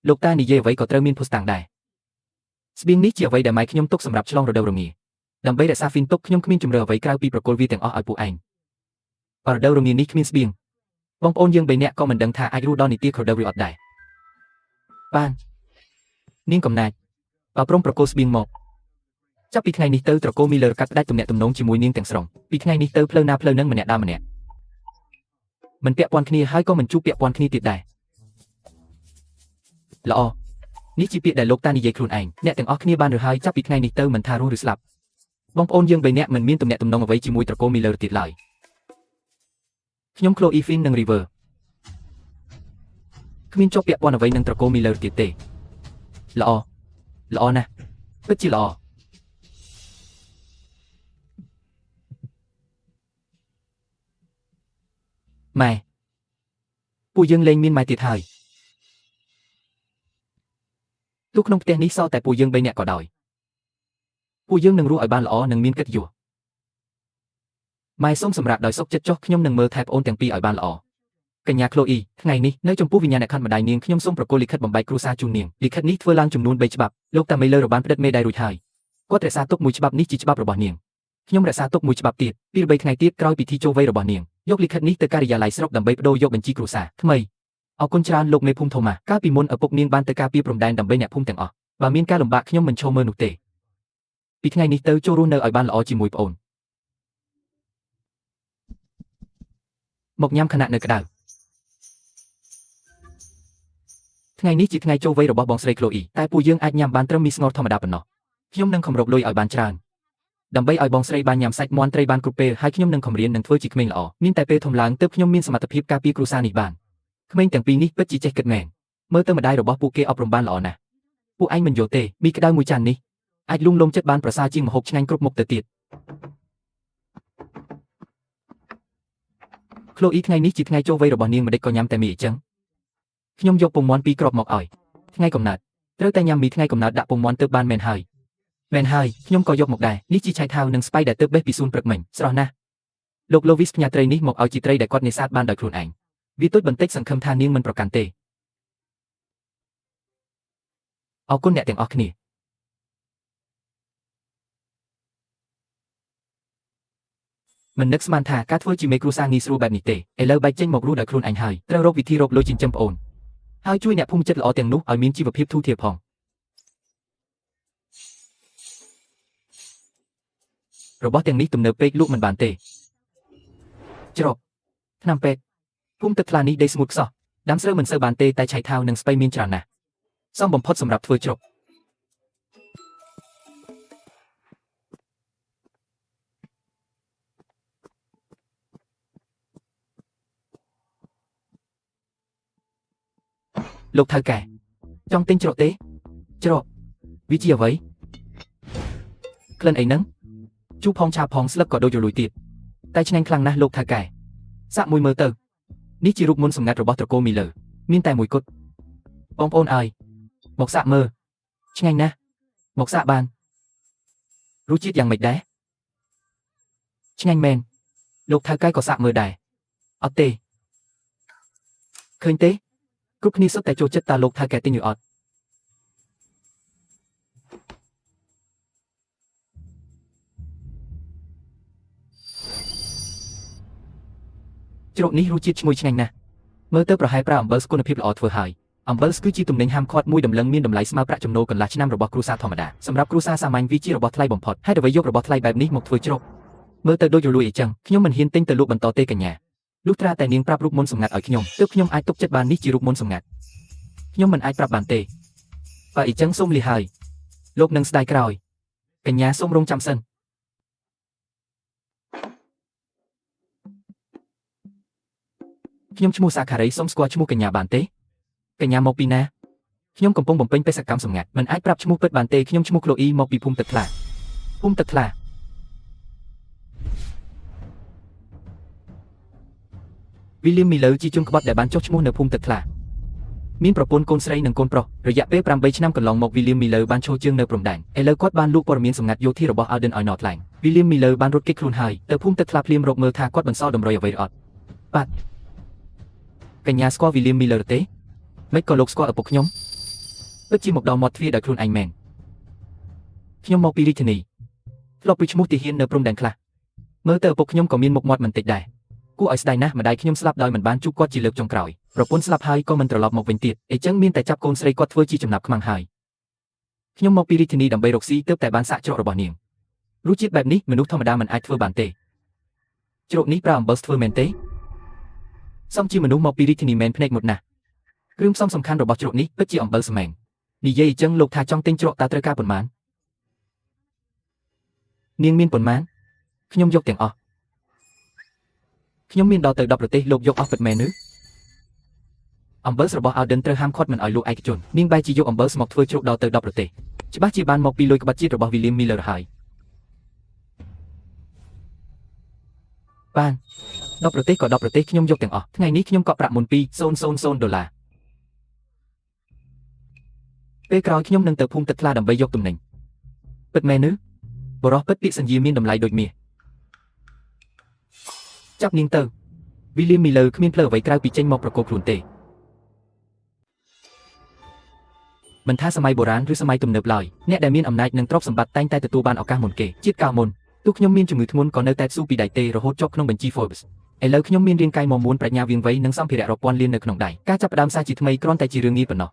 លោកតានិយាយអ្វីក៏ត្រូវមានភស្តុតាងដែរស្បៀងនេះជាអ្វីដែលម៉ែខ្ញុំទុកសម្រាប់ឆ្លងរដូវរងាដើម្បីរក្សាហ្វីនទុកខ្ញុំគ្មានជម្រើសអ្វីក្រៅពីប្រគល់វាទាំងអស់ឲ្យពួកឯងបើរដូវរងានេះគ្មានស្បៀងបងប្អូនយើងបីនាក់ក៏មិនដឹងថាអាចរស់ដល់នីតិរដូវឬអត់ដែរបាននាងកំណាចបើព្រមប្រគល់ស្បៀងមកចាប់ពីថ្ងៃនេះទៅត្រកូលមីលឺកាត់ផ្ដាច់ទំនាក់ទំនងជាមួយនាងទាំងស្រុងពីថ្ងៃនេះទៅផ្លូវណាផ្លូវនឹងម្នាក់ដើមម្នាក់មិនពាក់ព័ន្ធគ្នាហើយក៏មិនជួបពាក់ព័ន្ធគ្នាទៀតដែរល្អនេះជាពាក្យដែលលោកតានិយាយខ្លួនឯងអ្នកទាំងអស់គ្នាបានឬហើយចាប់ពីថ្ងៃនេះទៅមិនថារស់ឬស្លាប់បងប្អូនយើងបីនាក់មិនមានទំនាក់ទំនងអ្វីជាមួយត្រកូលមីលឺទៀតឡើយខ្ញុំ Chloe Finn និង River គ្មានជាប់ពាក់ព័ន្ធអ្វីនឹងត្រកូលមីលឺទៀតទេល្អល្អណាស់ពិតជាល្អម៉ែពួកយើងលែងមានម៉ែទៀតហើយទោះក្នុងផ្ទះនេះសល់តែពួកយើងបីនាក់ក៏ដោយពួកយើងនឹងរស់ឲ្យបានល្អនិងមានកិត្តិយសម៉ែសូមសម្រាប់ដោយសុខចិត្តចុះខ្ញុំនឹងមើលថែប្អូនទាំងពីរឲ្យបានល្អកញ្ញា Chloe ថ្ងៃនេះនៅចំពោះវិញ្ញាណក្ខន្ធម្ដាយនាងខ្ញុំសូមប្រគល់លិខិតបំបែកគ្រួសារជូននាងលិខិតនេះធ្វើឡើងចំនួន3ច្បាប់លោកតាមីលឺរបានផ្ដិតមេដៃរួចហើយគាត់រក្សាទុកមួយច្បាប់នេះជាច្បាប់របស់នាងខ្ញុំរក្សាទុកមួយច្បាប់ទៀតពី3ថ្ងៃទៀតក្រោយពិធីចូលវ័យរបស់នាងយកលិខិតនេះទៅការិយាល័យស្រុកដើម្បីប្ដូរយកបញ្ជីគ្រួសារថ្មីអរគុណច្រើនលោកមេភូមិថូម៉ាកាលពីមុនឪពុកនាងបានទៅការពារព្រំដែនដើម្បីអ្នកភូមិទាំងអស់បើមានការលំបាកខ្ញុំមិនឈរមើលនោះទេពីថ្ងៃនេះទៅចូលរស់នៅឲ្យបានល្អជាមួយប្អូនមកញ៉ាំខណៈនៅក្តៅថ្ងៃនេះជាថ្ងៃចូលវ័យរបស់បងស្រី Chloe តែពួកយើងអាចញ៉ាំបានត្រឹមមីស្ងោរធម្មតាប៉ុណ្ណោះខ្ញុំនឹងខំរកលុយឲ្យបានច្រើនដើម្បីឲ្យបងស្រីបានញ៉ាំសាច់មាន់ត្រីបានគ្រប់ពេលហើយខ្ញុំនឹងខំរៀននិងធ្វើជាក្មេងល្អមានតែពេលធំឡើងទើបខ្ញុំមានសមត្ថភាពការពារគ្រួសារនេះបានក្មេងទាំងពីរនេះពិតជាចេះគិតមែនមើលទៅម្ដាយរបស់ពួកគេអប់រំបានល្អណាស់ពួកឯងមិនយល់ទេមីក្តៅមួយចាននេះអាចលួងលោមចិត្តបានប្រសើរជាងម្ហូបឆ្ងាញ់គ្រប់មុខទៅទៀត Chloe ថ្ងៃនេះជាថ្ងៃចូលវ័យរបស់នាងមិនដេចក៏ញ៉ាំតែមីអីចឹងខ្ញុំយកពងមាន់ពីរគ្រាប់មកឲ្យថ្ងៃកំណើតត្រូវតែញ៉ាំមីថ្ងៃកំណើតដាក់ពងមាន់ទើបបានមែនហើយមែនហើយខ្ញុំក៏យកមកដែរនេះជាឆៃថាវនិងស្បៃដែលទើបបេះពីសួនព្រឹកមិញស្រស់ណាស់លោក Lovis ផ្ញើត្រីនេះមកឲ្យជាត្រីដែលគាត់នេសាទបានដោយខ្លួនឯងវាតូចបន្តិចសង្ឃឹមថានាងមិនប្រកាន់ទេអរគុណអ្នកទាំងអស់គ្នាមិននឹកស្មានថាការធ្វើជាមេគ្រួសារងាយស្រួលបែបនេះទេឥឡូវបែកចេញមករស់ដោយខ្លួនឯងហើយត្រូវរកវិធីរកលុយចិញ្ចឹមប្អូនហើយជួយអ្នកភូមិចិត្តល្អទាំងនោះឲ្យមានជីវភាពធូរធារផងរបស់ទាំងនេះទំនើបពេកលក់មិនបានទេច្រកថ្នាំពេទ្យភូមិទឹកថ្លានេះដីស្ងួតខ្សោះដាំស្រូវមិនសូវបានទេតែឆៃថាវនិងស្ពៃមានច្រើនណាស់សមបំផុតសម្រាប់ធ្វើជ្រកលោកថៅកែចង់ទិញជ្រកទេជ្រកវាជាអ្វីក្លិនអីហ្នឹងជូរផងឆាផងស្លឹកក៏ដូចរលួយទៀតតែឆ្ងាញ់ខ្លាំងណាស់លោកថៅកែសាក់មួយមើលទៅនេះជារូបមន្តសម្ងាត់របស់ត្រកូលមីលឺមានតែមួយគត់បងប្អូនអើយមកសាក់មើលឆ្ងាញ់ណាស់មកសាក់បានរសជាតិយ៉ាងម៉េចដែរឆ្ងាញ់មែនលោកថៅកែក៏សាក់មើលដែរអត់ទេឃើញទេគ្រប់គ្នាសុទ្ធតែចូលចិត្តតាលោកថៅកែទិញឬអត់ជ្រក់នេះរសជាតិឈ្ងុយឆ្ងាញ់ណាស់មើលទៅប្រហែលប្រើអំបិលគុណភាពល្អធ្វើហើយអំបិលគឺជាទំនិញហាមឃាត់មួយតម្លឹងមានតម្លៃស្មើប្រាក់ចំណូលកន្លះឆ្នាំរបស់គ្រួសារធម្មតាសម្រាប់គ្រួសារសាមញ្ញវាជារបស់ថ្លៃបំផុតហេតុអ្វីយករបស់ថ្លៃបែបនេះមកធ្វើជ្រក់មើលទៅដូចរលួយអីចឹងខ្ញុំមិនហ៊ានទិញទៅលក់បន្តទេកញ្ញាលុះត្រាតែនាងប្រាប់រូបមន្តសម្ងាត់ឲ្យខ្ញុំទើបខ្ញុំអាចទុកចិត្តបាននេះជារូបមន្តសម្ងាត់ខ្ញុំមិនអាចប្រាប់បានទេបើអីចឹងសូមលះហើយលោកនឹងស្ដាយក្រោយកញ្ញាសូមរងចាំសិនខ្ញុំឈ្មោះសាខារីសូមស្គាល់ឈ្មោះកញ្ញាបានទេកញ្ញាមកពីណាខ្ញុំកំពុងបំពេញបេសកកម្មសម្ងាត់មិនអាចប្រាប់ឈ្មោះពិតបានទេខ្ញុំឈ្មោះ Chloe មកពីភូមិទឹកថ្លាភូមិទឹកថ្លា William Miller ជាជនក្បត់ដែលបានចុះឈ្មោះនៅភូមិទឹកថ្លាមានប្រពន្ធកូនស្រីនិងកូនប្រុសរយៈពេល8ឆ្នាំកន្លងមក William Miller បានឈរជើងនៅព្រំដែនឥឡូវគាត់បានលួចព័ត៌មានសម្ងាត់យោធារបស់ Alden ឲ្យ Northland William Miller បានរត់គេចខ្លួនហើយទៅភូមិទឹកថ្លាភ្លាមរកមើលថាគាត់បន្សល់តម្រុយអ្វីឬអត់បាទកញ្ញាស្គាល់ William Miller ទេម៉េចក៏លោកស្គាល់ឪពុកខ្ញុំ ពិតជាមកដល់មាត់ទ្វារដោយខ្លួនឯងមែនខ្ញុំមកពីរាជធានីធ្លាប់ពីឈ្មោះទាហាននៅព្រំដែនខ្លះមើលទៅឪពុកខ្ញុំក៏មានមុខមាត់មិនតិចដែរគួរឲ្យស្ដាយណាស់ម្ដាយខ្ញុំស្លាប់ដោយមិនបានជួបគាត់ជាលើកចុងក្រោយប្រពន្ធស្លាប់ហើយក៏មិនត្រឡប់មកវិញទៀតអីចឹងមានតែចាប់កូនស្រីគាត់ធ្វើជាចំណាប់ខ្មាំងហើយខ្ញុំមកពីរាជធានីដើម្បីរកស៊ីទើបតែបានសាកជ្រក់របស់នាងរសជាតិបែបនេះមនុស្សធម្មតាមិនអាចធ្វើបានទេជ្រក់នេះប្រើអំបិលធ្វើមែនទេសំជាមនុស្សមកពីរាជធានីមែនភ្នែកមុតណាស់គ្រឿងផ្សំសំខាន់របស់ជ្រក់នេះពិតជាអំបិលស្មែងនិយាយអញ្ចឹងលោកថាចង់ទិញជ្រក់តើត្រូវការប៉ុន្មាននាងមានប៉ុន្មានខ្ញុំយកទាំងអស់ខ្ញុំមានដល់ទៅ10ប្រទេសលោកយកអស់ពិតមែនឬអំបិលរបស់ Alden ត្រូវហាមឃាត់មិនឲ្យលោកឯកជននាងបែរជាយកអំបិលមកធ្វើជ្រក់ដល់ទៅ10ប្រទេសច្បាស់ជាបានមកពីលុយក្បត់ជាតិរបស់ William Miller ហើយបាន10ប្រទេសក៏10ប្រទេសខ្ញុំយកទាំងអស់ថ្ងៃនេះខ្ញុំកក់ប្រាក់មុន2000ដុល្លារពេលក្រោយខ្ញុំនឹងទៅភូមិទឹកថ្លាដើម្បីយកទំនិញពិតមែនឬបរោះពិតពាក្យសញ្ញាមានតម្លៃដូចមាសចាប់នាងទៅ William Miller គ្មានផ្លូវអ្វីក្រៅពីចេញមកប្រកួតខ្លួនទេមិនថាសម័យបុរាណឬសម័យទំនើបឡើយអ្នកដែលមានអំណាចនិងទ្រព្យសម្បត្តិតែងតែទទួលបានឱកាសមុនគេជាតិកាលមុនទោះខ្ញុំមានជំងឺធ្ងន់ក៏នៅតែស៊ូពីដៃទេរហូតជាប់ក្នុងបញ្ជី Forbes ឥឡូវខ្ញុំមានរាងកាយមាំមួនប្រាជ្ញាវាងវៃនិងសម្ភារៈរាប់ពាន់លាននៅក្នុងដៃការចាប់ផ្ដើមសារជាថ្មីគ្រាន់តែជារឿងងាយប៉ុណ្ណោះ